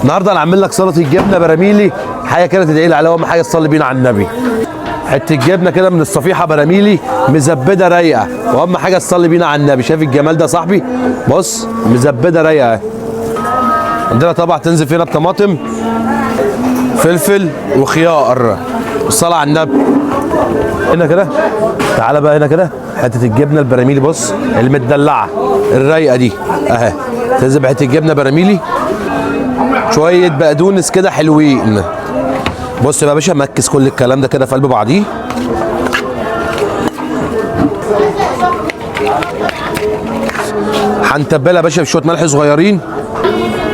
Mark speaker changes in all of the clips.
Speaker 1: النهارده انا عامل لك سلطة الجبنة براميلي، حاجة كده تدعي لي عليها، واهم حاجة تصلي بينا على النبي. حتة جبنه كده من الصفيحه براميلي مزبده رايقة، واهم حاجة تصلي بينا على النبي. شايف الجمال ده يا صاحبي؟ بص مزبده رايقة. عندنا طبعا تنزل فينا الطماطم، فلفل وخيار، والصلاة على النبي. هنا كده تعالى بقى، هنا كده حتة الجبنة البراميلي، بص المدلعه الرايقه دي اهي، تنزل بحته الجبنة براميلي، شوية بقدونس كده حلوين. بص بقى يا باشا، مكس كل الكلام ده كده في قلب بعضيه. هنتبلها يا باشا بشوية ملح صغيرين،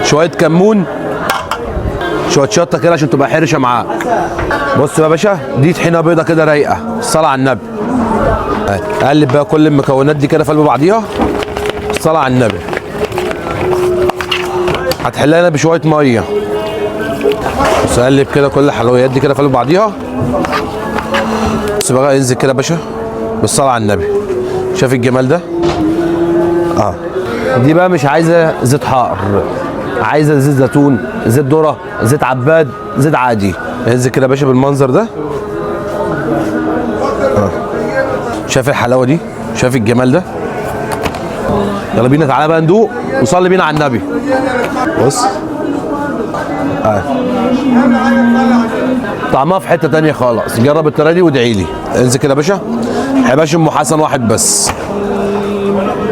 Speaker 1: شوية كمون، شوية شطه كده عشان تبقى حرشه معاك. بص بقى يا باشا، دي طحينه بيضة كده رايقة، الصلاة على النبي. قلب بقى كل المكونات دي كده في قلب بعضيها، الصلاة على النبي. هتحلها لنا بشوية مية. بس قلب كده كل الحلويات دي كده في قلب بعضيها. بس بقى انزل كده يا باشا بالصلاة على النبي. شايف الجمال ده؟ دي بقى مش عايزه زيت حار، عايزه زيت زيتون، زيت ذره، زيت عباد، زيت عادي. انزل كده يا باشا بالمنظر ده. شايف الحلاوة دي؟ شايف الجمال ده؟ يلا بينا، تعالى بقى ندوق وصلي بينا على النبي. بص طعمها في حتة تانية خالص. جرب الطريقة دي وادعي لي. انزل كده يا باشا. حباش ام حسن واحد بس.